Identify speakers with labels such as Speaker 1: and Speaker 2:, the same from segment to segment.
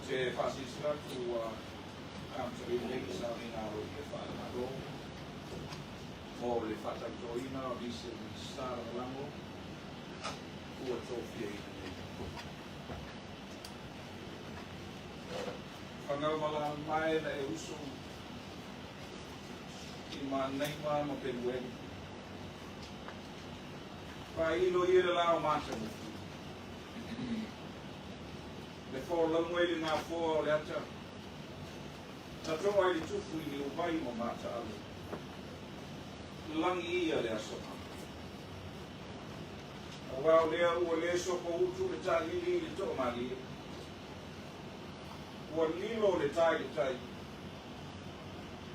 Speaker 1: te faasilasila atu ua amatalia nei sauniga aloaia faale-Malo mo le faatautoina o nisi o Minisita Lagolago ua tofiaina nei. Fagaumalamae na e uso i Manaima ma Penueli. Faailo ia le la o Matagofie. Le folauga i le gafoa o le ata, na toa i le tufu i Niuvai ma Mataalu. Lagi ia le aso na. Aua o lea ua le sopoutu le taalili i le toamalie, ua lilo le ta i le tai,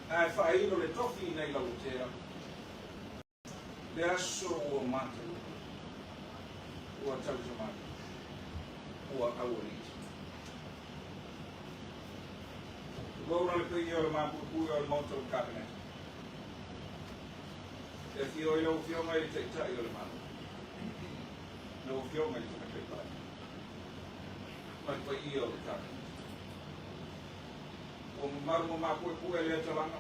Speaker 1: ae faailo le tofi nai Lalotea. Le aso ua mataluga, ua tautamani, ua aualii. Tulouna le paia o le mapuepue o le Maota o le Kapeneta. E afio ai lau Afioga i le Taitai o le Malo, lau Afioga i le Tamaitai Palemia, ma le paia o le Kapeneta. Ua mamalu ma mapuepue lea talaga,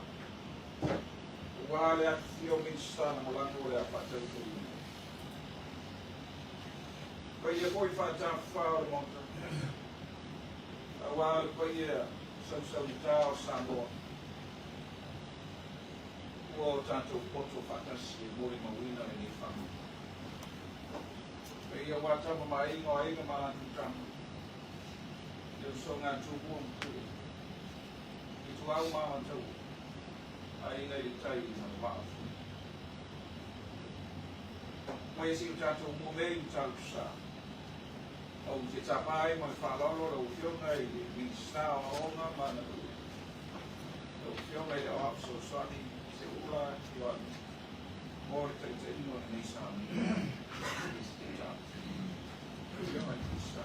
Speaker 1: aua le afifio o Minisita Lagolago o le a faatautoina nei. Paia foi faatafafa o le Maota, aua le paia sausaugata o Samoa, ua o tatou poto faatasi e molimauina lenei faamoemoe. Paia aua tama ma aiga o aiga ma latou tama, le usoga a Tumua ma Pule, Ituau ma Alataua, Aiga i le Tai ma le Vaa o Fonoti. Mai e si o tatou muamei mataupu sa. Ou te tapa ai ma le faaaloalo lau Afioga i le Minisita o Aoga ma Aganuu, lau Afioga i le Aoao Fesoasoani Seuula Ioane mo le taitaiga o lenei sauniga. Lau Afioga i le Minisita.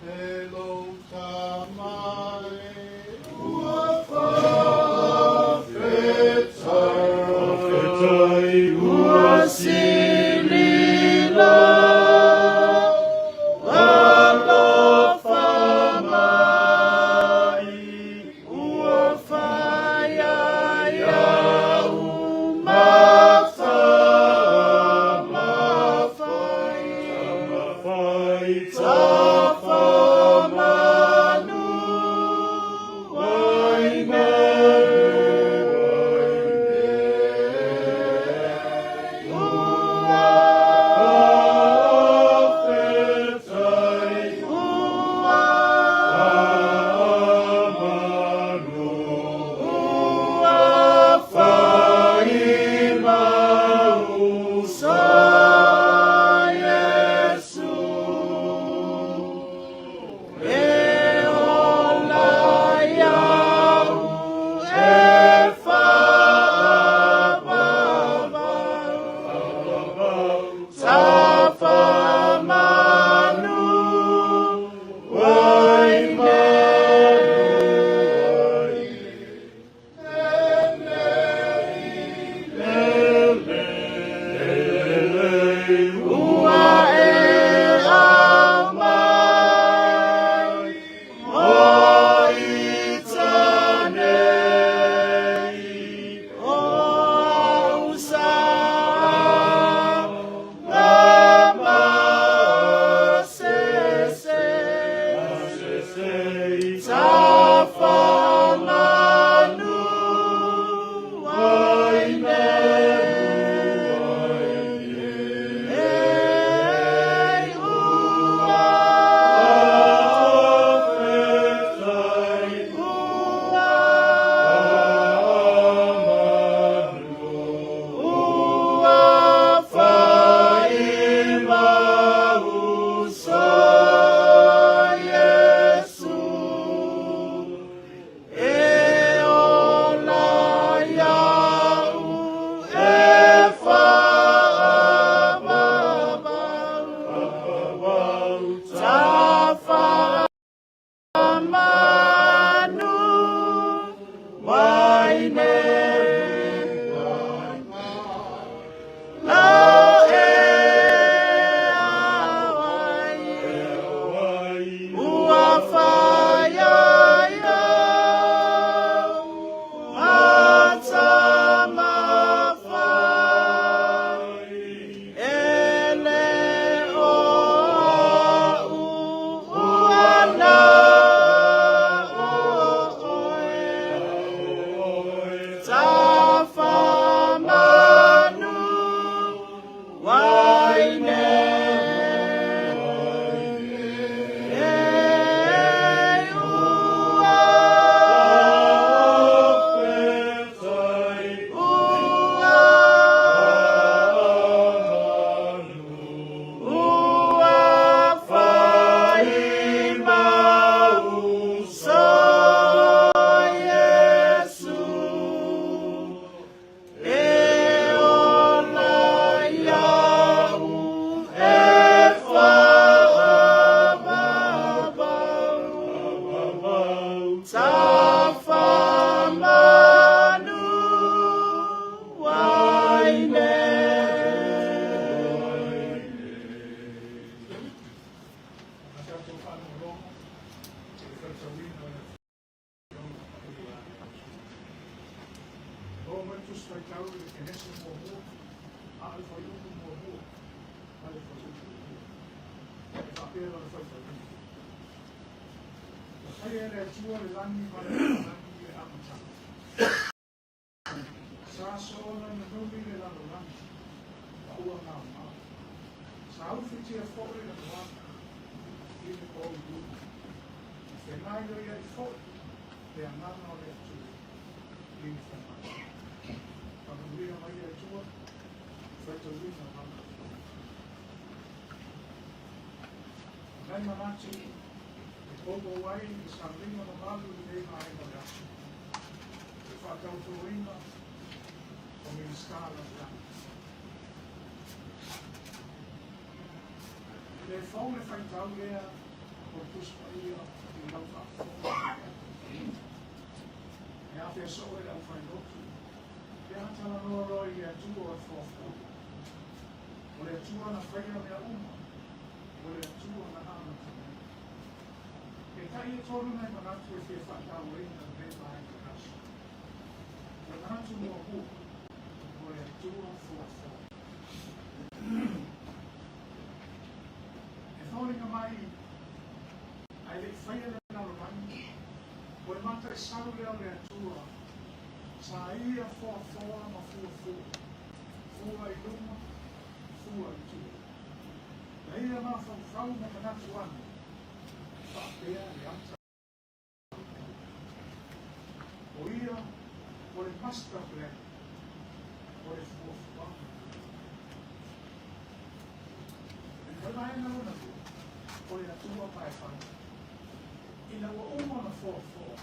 Speaker 2: E lou tama e ua faafetai. Maua mai le Tusi Faitau i le Kenese muamua, a o le fuaiupu muamua ma le fuaiupu lua. E faapea lona faitauina. Na faia e le Atua le lagi ma le lalolagi i le amataga. Sa soona nunumi le lalolagi ma ua maomao. Sa ufitia foi le moana i le pouliuli. Na fegaioiai foi le Agaga o le Atua i le faimai. Faamanuia mai le Atua, faitauina o Lana Afioga. O nai manatu e poupou ai le sauniga mamalu i lenei vaega o le aso, le faatautoina o Minisita Lagolago. E le fou le faitau lea o le Tusi Paia i lau faafofoga i le aso. E afea soo e le aufailotu pe a talanoa loa i le Atua o le Foafoa. O le Atua na faia mea uma, o le Atua na amata mai. Peitai e tolu nai manatu e fia faatauaina lenei vaega o le aso. O le manatu muamua, o le Atua Foafoa. E foliga mai ae le i faia le lalolagi, o le mataisau lea o le Atua sa ia foafoa ma fuafua, fua i luma, fua i tua. Na ia mafaufau ma manatu ane, faapea le ata o le tau. O ia o le master plan, o le fuafuaga a le Atua. O le vaega lona lua, o le Atua paepae. Ina ua uma ona foafoa,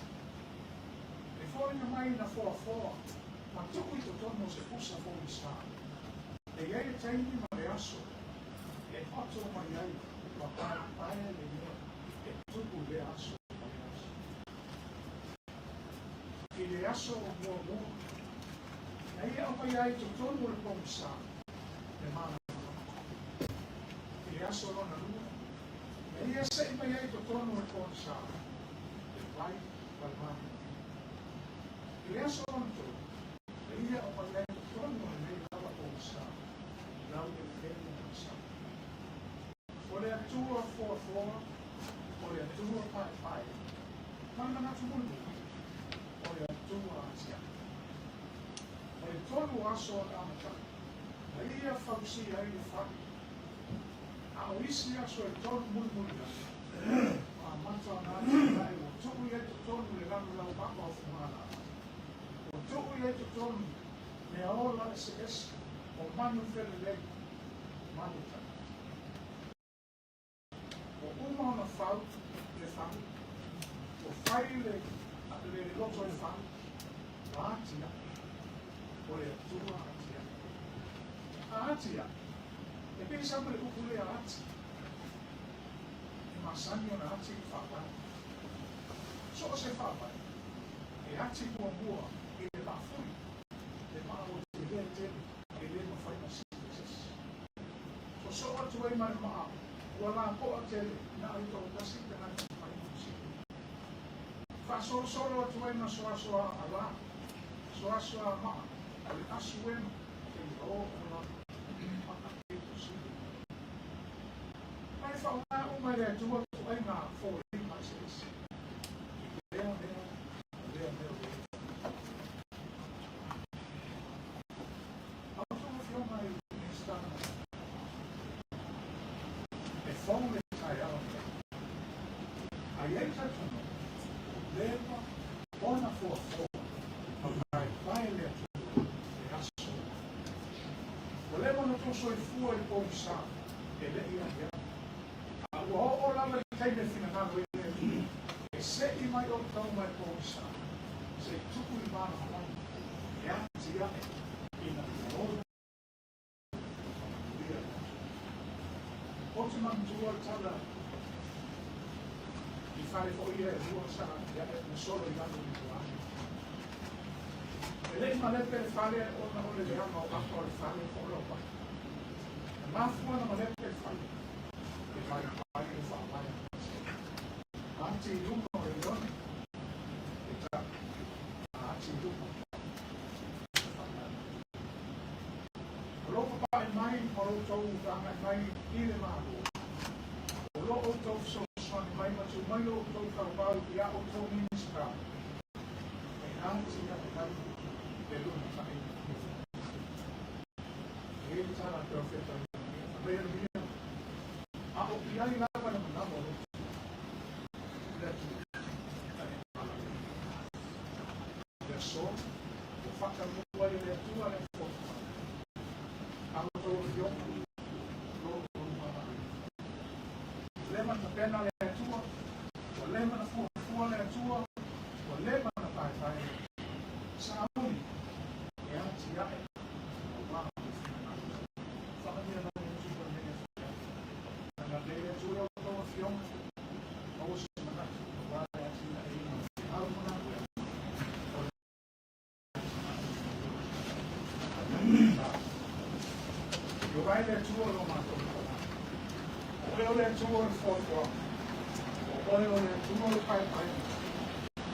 Speaker 2: e foliga mai na foafoa ma tuu i totonu o se pusa fogisa, e i ai le taimi ma le aso e oto mai ai ma paepae le mea e tupu i lea aso ma lea aso. I le aso muamua, na ia aumai ai i totonu o le pogisa le malamalama. I le aso lona lua, na ia se'i mai ai i totonu o le pogisa le vai ma le matinitini. I le aso lona tolu, na ia aumai ai i totonu o lenei lava pogisa laueleele ma le sami. O le Atua foafoa, o le Atua paepae, ma le manatu mulimuli, o le Atua atiae. O le tolu o aso o le amataga, na ia fausia ai le fale, a o isi aso e tolu mulimuli ane, ua amata ona atiae ua tuu i ai totonu le lanulau papa o fugalaau, ua tuu i ai totonu mea ola eseese o manu felelei ma le tagata. Ua uma ona fau le fale, ua fai le le lotoifale, ua atiae, o le Atua atiae. A atiae, e pei sau ma le upu lea ati, e masani ona ati i le faavae. So o se faavae, e ati muamua i le maafuli, le maa ua telē tele e le mafai ona sili e se isi. Sosoo atu ai ma le maa ua lapoa tele na o le toatasi le tagata e mafai ona sili. Faasolosolo atu ai ma soasoa alā, soasoa maa o le asu ema seia oo lava i le maa pito sili ona tele. Ma e faaaoga uma e le Atua ituaiga foliga eseese i lea mea ma lea mea ua ia faia. A outou afioga i Minisita Lagolago, e fou le taeao lenei. A i ai le talitonuga, ua leva ona foafoa ma paepae le Atua i le aso lenei. Ua leva ona outou soifua i le pogisa e le i agiagi, a ua oo lava i le taimi e finagalo ai le Atua e se'i mai outou mai le pogisa se i tuu i le malamalama e atiae ina ia ola ma manuia le atunuu. Ou te manatua le tala i fale foi ia e lua sa atiae na solo i lalo i tua atu. E le i malepe le fale ona o le leaga o ata o le fale po o lauahi. Na mafua ona malepe le fale, e vaivai le faavae a Manase. Ati i luga o le leone, peitai, a ati i luma o le outou feagai mai i le Malo, o lo outou fesoasoani mai ma tuu mai lo outou tauvau i a outou Minisita e atiae ai le lumanai. E i ai le tala a le Perofeta Ieremia, fai mai Ieremia, A o i ai lava le manawa o lou le Atua, na e malamalama. I le aso, ua faataunuu ai e le Atua lea fuafuaga. A outou afioga, lo outou malamalamea. Ua leva ona tapena le Atua, ua leva ona fuafua le Atua, ua leva ona paepae le Atua. Sauni e atiae aua lou finagalo. Faamanuia mai le Atua i lenei afiafi. Agalelei le Atua i a outou afioga, maua se manatu aua le atinaeina o feau ma galuega o le Iovae le Atua o lo matou Matalagi. O Oe o le Atua o le foafoaga. O Oe o le Atua o le paepaega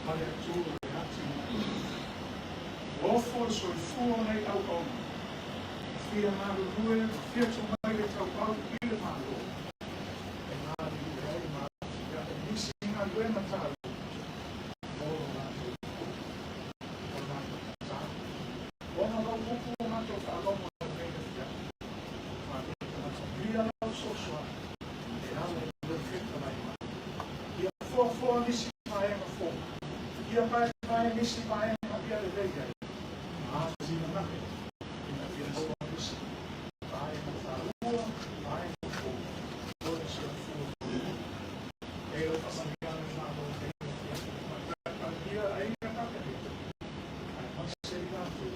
Speaker 2: ma le Atua o le atinaeina. Ua ofo le soifua o nei auauna e fia galulue ma fia tuu mai le tauvau i le Malo e galulue ai ma atiae nisi galuega taua mo lo latou Malo. O le matou tatalo, ona o lau upu ua matou faalogo i lenei afiafi, Faale-tagatalia lau fesoasoani e ala i lou fetalai mai. Ia foafoa nisi vaega fou, ia paepae nisi vaega ia lelei ai, ma atinae ina ia maua nisi vaega taua, vaega fou o le soifua maloloina. E lau faamanuiaga le Malo i lenei afiafi, Palemia, Aiga Kapeneta, aemaise i latou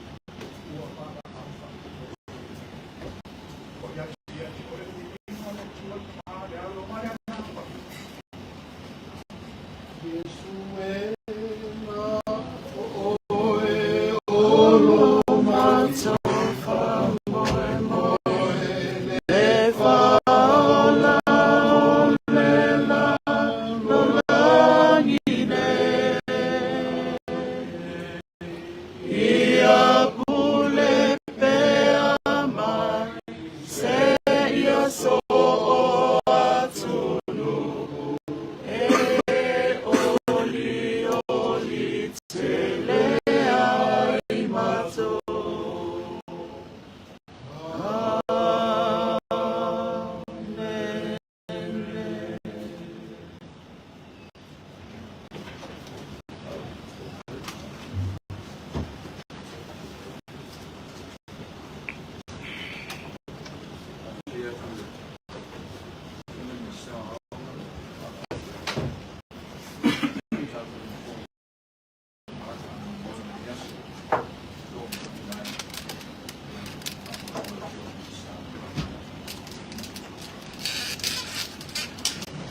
Speaker 2: ua valaau faapitoa i lenei O ia te ia te oe viiga o le Atua le Tama, le Alo ma le Agaga Paia.
Speaker 3: Iesu e na oe o lo matou faamoemoe le faaola o le lalolagi nei. Ia pule pea mai seia so o atunuu e olioli tele ai matou.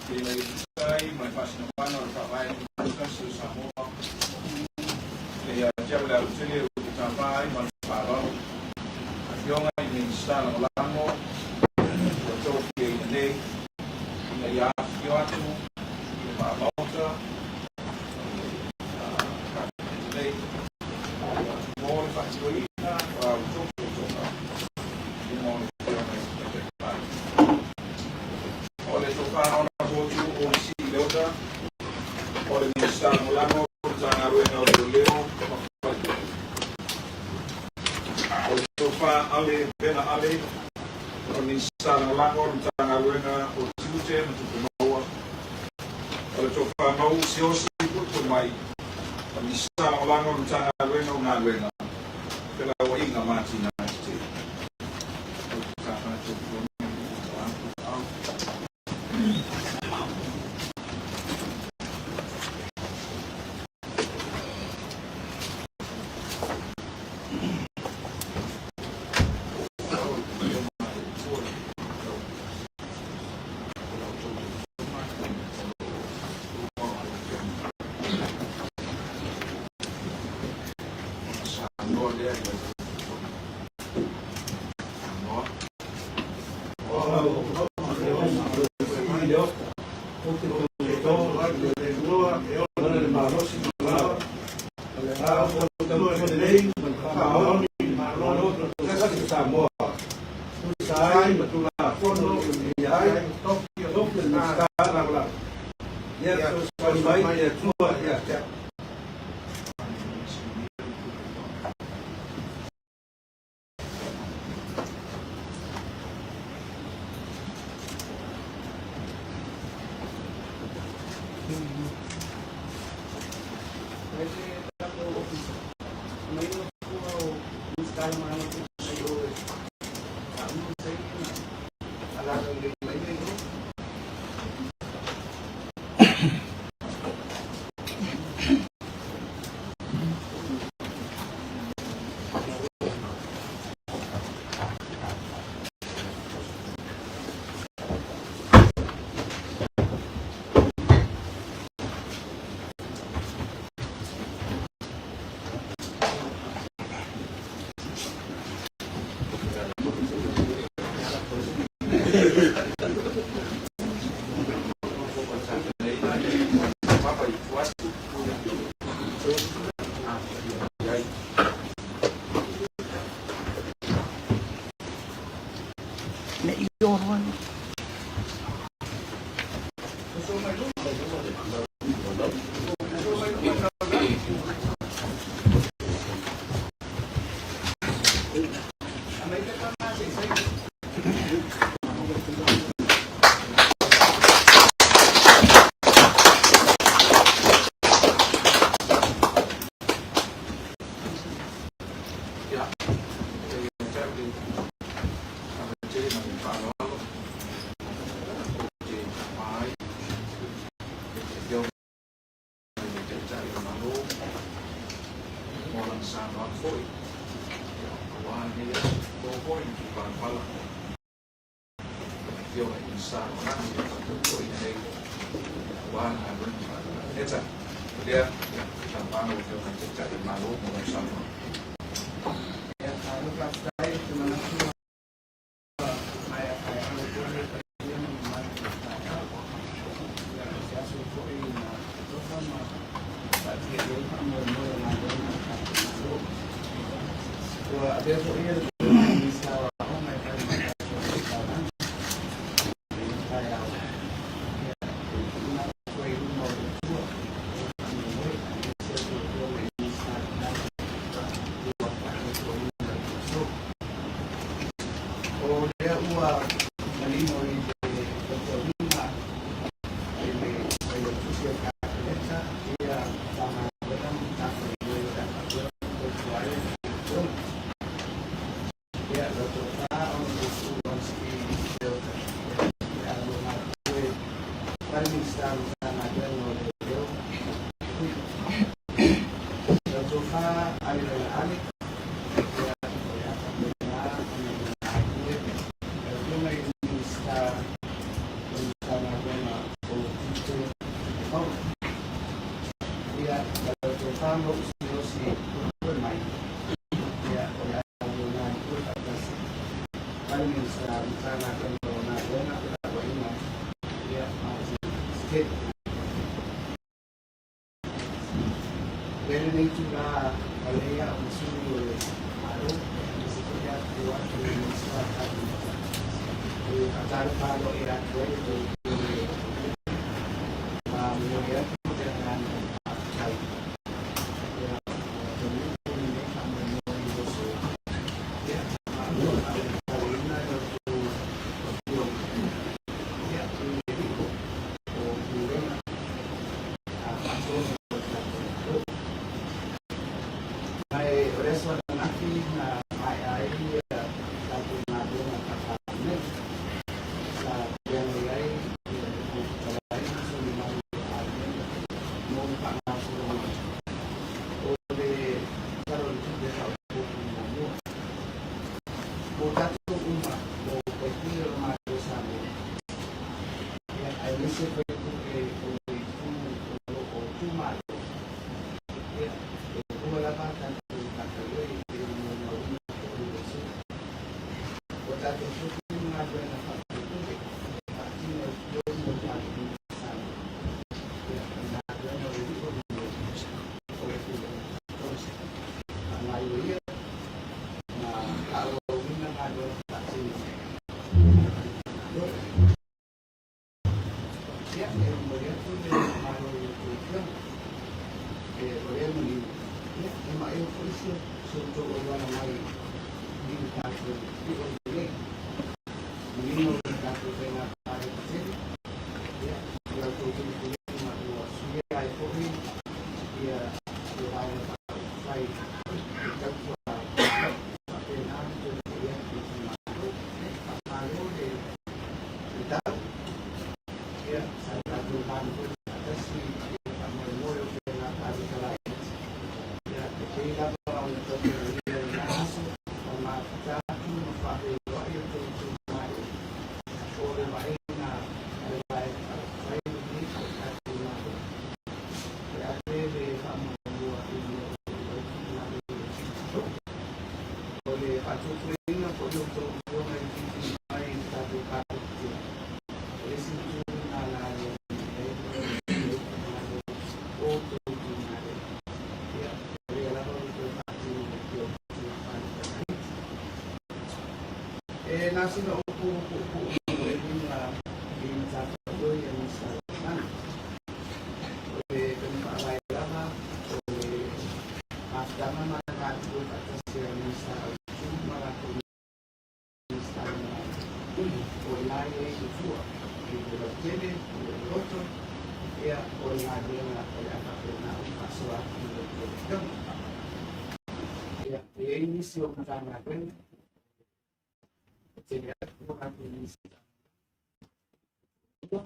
Speaker 3: Amen.
Speaker 1: Sai ma le faasinomaga o le Faavae Tutoatasi o Samoa, e ia te au le alotele ou te tapa ai ma le faaaloalo Afioga i Minisita Lagolago ua tofiaina nei ina ia afifio atu i le Vaa Maota o le Kapeneta nei mo le faatinoina o a outou totoga i luma o le Afioga i le Tamaitai Palemia. O le Tofa Honourable Tuuu Sii Leota, o le Minisita Lagolago o le Matagaluega o Leoleo ma Faletupe. O le Tofa Ale Vena Ale, o le Minisita Lagolago o le Matagaluega o Tiute ma Tupe Maua. O le Tofa Mauu Siaosi Puipuimai, o le Minisita Lagolago o le Matagaluega o Galuega, Felauaiga ma Atinae Tetele. O le Tofa mai le Atua ia te au.
Speaker 3: Me i oro ana.
Speaker 1: Ia, e ia te au le tele ma le faaaloalo ou te tapa ai i le Afioga i le Taitai o le Malo mo lana saunoaga foi aua lenei aso. O foi le tupalapala o le Afioga i le Minisita Lagolago ia faapea foi lenei aua le galuega faa-Kapeneta. O lea, ia, te tapa lau Afioga i le Taitai o le Malo mo lau saunoaga.
Speaker 4: Ia, malo faafetai. Ou te manatu ua maea taeao foi le paia ma mamalu o le taeao. Ia, o se aso foi na alofa ma taatia i ai faamoemoe o galuega a le tatou Malo. Ua avea foi le Afioga i le Minisita o Aoga e fai ma tatou ositaulaga i lenei taeao. Ia, e tuuina atu ai i luma o le Atua lou faamoemoe aemaise a outou Afioga i Minisita Lagolago ua faatautoina i le aso. O lea ua manino i le faitauina i le Failautusi o le Kapeneta ia Matagaluega ma Matafaioi o le a faapea ona tautua ai a outou afioga. Ia, lau tofa Honourable Tuuu Leota, ia, o le a lua galulue ma le Minisita o Matagaluega o Leoleo ma Puipuiga. Lau tofa Ale Vailaale, ia, o le a faapena ona lua galulue lau Afioga i le Minisita o le Matagaluega o Tiute ma Faula. Ia, lau tofa Mauu Siaosi Puepuemai, ia, o le a lua galulue faatasi ma le Minisita o le Matagaluega o Galuega, Felauaiga, ia, ma Atinae Tetele. Avea lenei itula avea ai au ma sui o le Malo, aemaise foi le afifio atu o Minisita o le Kapeneta e faatalofa aloaia atu ai a outou Afioga i le Kapeneta ma momoli atu le agaga o le faafetai. Ia, ua taunuu lenei faamoemoe i le aso. Ia, malo a o tauaina e outou Afioga, ia, i le iu o pulega faatonu o le tatou Malo. Ma o le aso ananafi na maea ai tatou galuega faa-Palemene sa feagai ai le Fofoga Fetalai ma sui mamalu o le Palemene mo le faagasologa o le Tala o le Tupe Faaopoopo Muamua. Mo tatou uma o faipule o le Malo o Samoa, ia, aemaise faipule o le itu o lo o tumalo, ia, e lua lava a tatou matafaioi e pei ona molimauina foi i le aso. Ua tatou tofi ma galuega faa-faipule e faatino i totonu o le Palemene o Samoa. Ia, o le galuega o le lio lenei o le pulega faatonu. Faagaoioia ma faaauauina galuega faatino a le Malo. Ia, e momoli atu le faamalo i a outou Faatuatuaina foi o outou afioga i le filifili mai i le tatou Kapeneta, o le isi itu lena o le a le ai finagalo o outou itumalo. Ia, o lea lava ua toe faatino e le Afioga i le Tahiti. E na o sina upu puupuu e uiga i matafaioi a Minisita Lagolago. O le faiga faavae lava o le mafutaga ma le galulue faatasi a Minisita autu ma latou Minisita Lagolago, o i ina e i ai le fua i le lautele, i le loto, ia, o le galuega o le a faapena ona faasoa atu i le outou afioga. Ia, e i ai nisi o Matagaluega e tele atu o latou Minisita. Ia,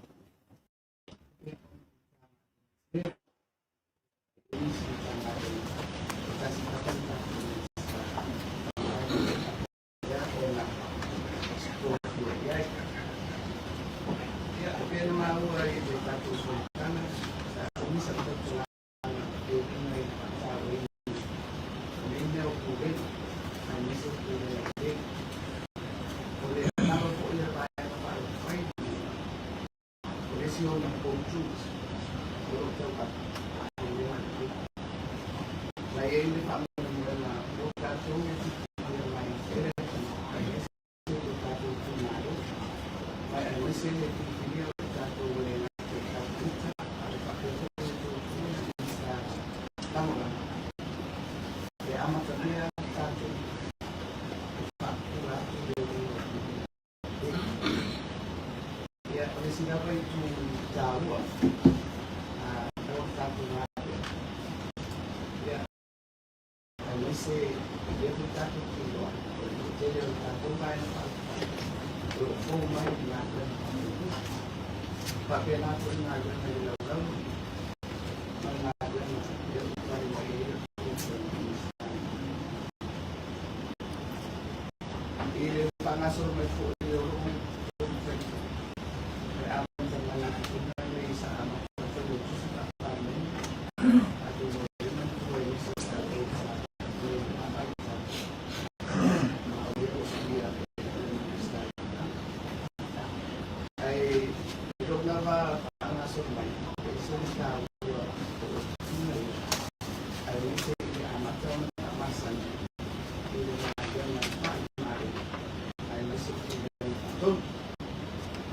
Speaker 4: O le isi ona poutu o lo o tau faatinoina le Na i ai le faamoemoega o tatou e filifilia mai e le atunuu aemaise lo tatou itumalo, ma aemaise le filifilia o tatou e le gata i Kapeneta ae faapea foi le tofiga Minisita Lagolago. E amatamea tatou e faapupula atu le uiga o le Ia, o le isi lava itu taua mo le tatou galuega, ia, aemaise o lea foi tatou te iloa, o le toatele o le tatou Vaega Faaupufai o lo o fou mai i galuega faamoemoe. E faapena foi le galuega i le laulau ma le galuega lea ua pale mai ai le Afioga i le Minisita. I le faagasolo mai foi o lou taumafaiga, o le amata mai i luga nei sa amata Failautusi Faa-Palemene, atonu o lea manatua i nisi o tatou sa le vaavaai i tatou, ma o lea ua suia e le Minisita i lena. Ae i lou lava faagasolo mai, e ese le taua o tofiga ia, aemaise i le amata ona faamasani i le galuega faale-Malo aemaise o Pulega Faatonu.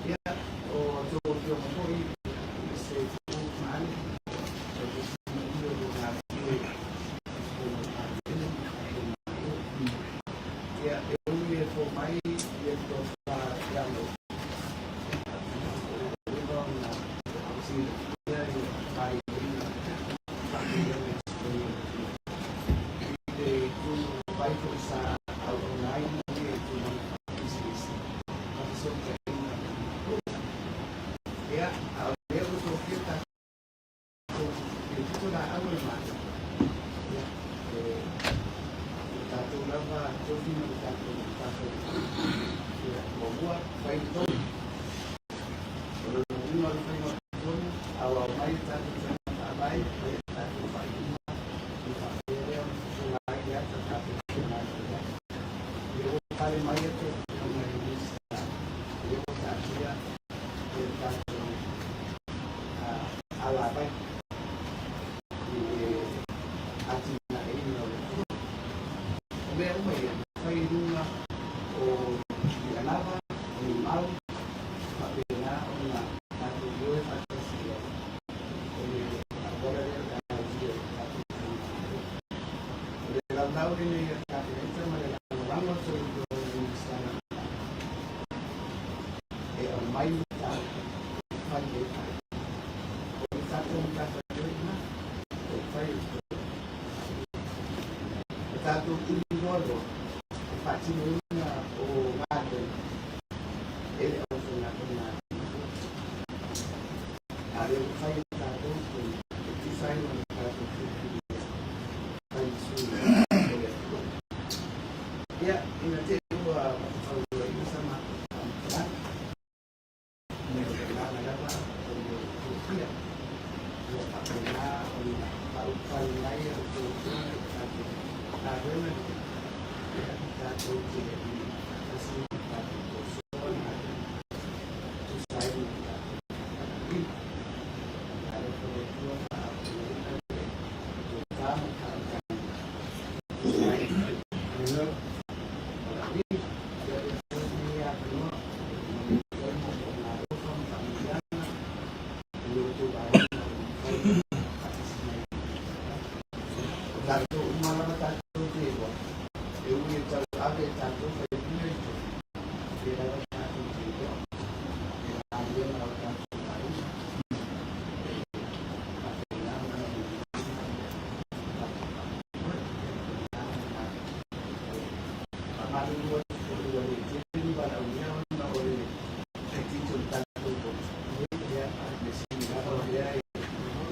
Speaker 4: Ia, o a outou afioga foi, aemaise Tuuu ma Ale, o le tausimaia o lo galulue i totonu o le Palemene ma le tatou Malo. Ia, e ui e fou mai ia le tofa ia Loau, ua leva ona silafia ia faailoina faapulega i totonu o le atunuu. I le itu vai foi sa auauna ai ia i tulaga faapisinisi ma fesootaiga ma le Malo. Ia, a o lea ua tofia tatou i le pitolaau a le Malo, ia, e o tatou lava tofi ma le tatou matafaioi, ia, muamua, fai le tonu. O lona uiga o le faiga o le tonu, aoao mai le tatou faiga faavae, fai le tatou faaiuga, ona faapea lea ona fofoga ai le ata tatou te galulue ai. O lea ua pale mai a outou afioga i Minisita, o lea ua taatia le tatou alavai i le atinaeina o le atunuu. O mea uma ia, fai i luga o ni anava, o ni mau, faapena ona tatou ioe faatasi i ai o le auala lea o le a uia i le tatou faigamalo. O le laulau lenei a le Kapeneta ma le lagolago a outou Afioga i Minisita Lagolago e aumai mataupu e fai ai faaiuga. O le tatou matafaioi lena, o le fai o le faaiuga. O tatou tuliloa loa le faatinoina o galuega e le aufaigaluega a le Malo. A o lea ua fai e tatou tonu e tusa ai ma le tatou filifilia fai ma sui o le atunuu. Ia, ina te i ua matafauloaina sa matou faamatalaga, me o le agaga lava o le fiafia ua faapena ona faaulufale mai a outou afioga i le tatou galuega lenei. Ia, Tatou te faatasi ma tatou tosoa le galuega e tusa ai ma le tatou valaauina. Ia alofa le Atua faaauupegaina le tofa ma le faautaga e tusa ai ma le valaauina. Ia avea foi lenei avanoa e momoli atu ai moomooga alofa ma faamanuiaga i lo outou aiga ua mafai ona faatasi mai i lenei taeao. O tatou uma lava tatou te iloa, e ui e tauave e tatou faipule le tofi, o lea lava tatou te iloa le galuega a o tatou aiga e faapena ona mulimuliina le tatou faamoemoe. Ia o le agaga lena e faamalulu atu foi ua le tele ni valaaulia ona o le laitiiti o le tatou lotu. Ia, a o le mea sili lava o lea e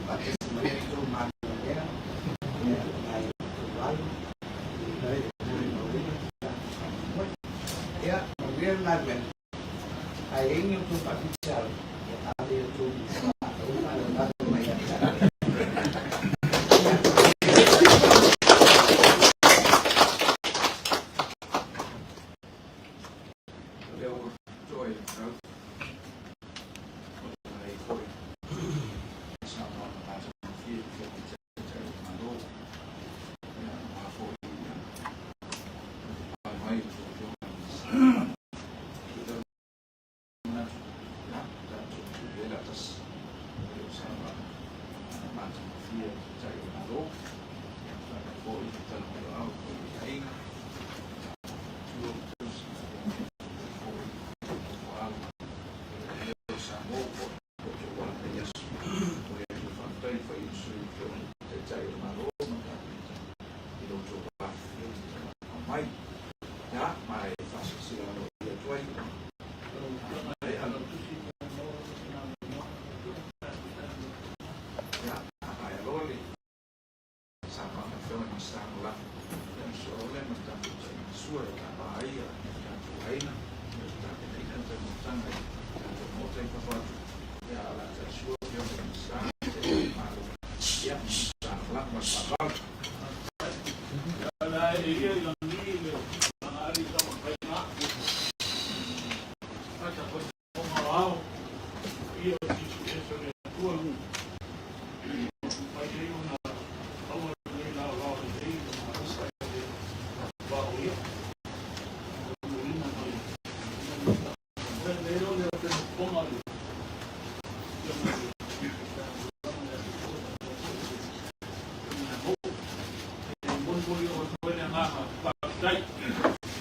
Speaker 4: faatasi mai a outou manuia ia nai outou alo i le molimauina le tatou faamoemoe. Ia, manuia le galuega. A i ai ni outou faafitauli, ia ave i outou Minisita aua faalavelave mai ia te au.
Speaker 1: O lea ua toe tau o lenei foi saunoaga matagofie i le Afioga i le Taitai o le Malo, ia aua foi ia pae mai le Afioga i le Minisita. E i ai le manatu, ia, tatou tuliela tasi i lau saunoaga matagofie i le Taitai o le Malo, ia faapea foi le tala mai o au foi i aiga, ia tausi foi o alo o Samoa ua outou ala nei aso. Momoli atu le faafetai i le fai o sui Afioga i le Taitai o le Malo ma le Kapeneta i lo outou afifio ma talanoa mai. Ia, ma e faasilasila aloaia atu ai ua maea. Ia, a maea loa le saunoaga a le Afioga i le Minisita Lagolago, ia ona sosolo lea ma le tatou taimasua e tapa ai le tatou aiga i le tapenaina le taumafataga i le tatou Maota i fafo atu. Ia, a o le a taisua le Afioga i le Minisita, le Taitai o le Malo, ia, ma Minisita Lagolago. Ma le faaaloalo.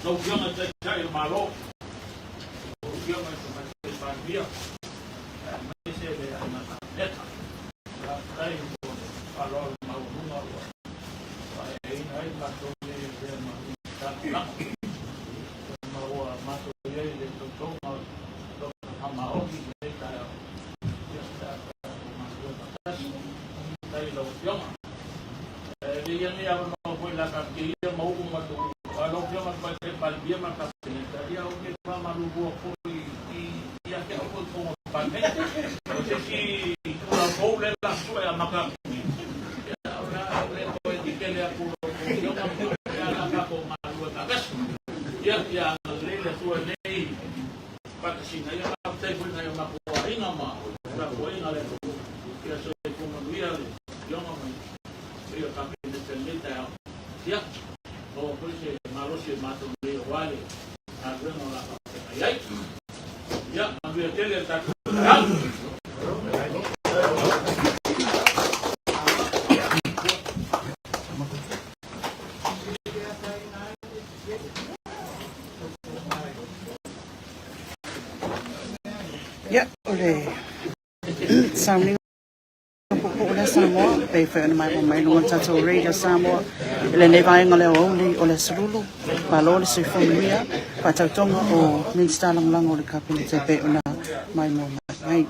Speaker 5: Lau Afioga i le Taitai o le Malo, lau Afioga i le Tamaitai Palemia, aemaise le Aiga Kapeneta, faafetai mo le faaaloalo maualuga ua faaeaina ai le matou nei avea ma Minisita Lagolago. Ma ua matou i ai i le tautoga o le Dr. Hamaoni i lenei taeao, ia pe a tatou galulue faatasi. Faafetai i lau Afioga. E lelei nei avanoa foi la tatou ia ma uu ma tuu a lau Afioga i le Tamaitai Palemia ma le Kapeneta, ia ou te faamalulu atu foi ia te au foi i totonu o le Palemene. O se isi tulaga fou lea o le a sue amata atu nei, ia o le a le toe tele atu i lau Afioga ma lea la tatou galulue faatasi. Ia, ia agalelei le Atua i lenei faatasiga. Ia faafetai foi i nai o matou aiga ma tapuaiga a le atunuu. Ia soifua manuia le Afioga ma le paia o le Kapeneta i lenei taeao. Ia, maua foi se malosi e matou nei aua le galuega o le a faafeagai ai. Ia, manuia tele le tatou taeao.
Speaker 3: Ia, o le sauniga puupuu lea Samoa, e pei foi ona maimoa mai luga o le tatou Radio Samoa i lenei vaega o le aoauli o le Aso Lulu. Malo le soifua manuia, faatautoga o Minisita Lagolago o le Kapeneta e pei ona maimoa mai ai.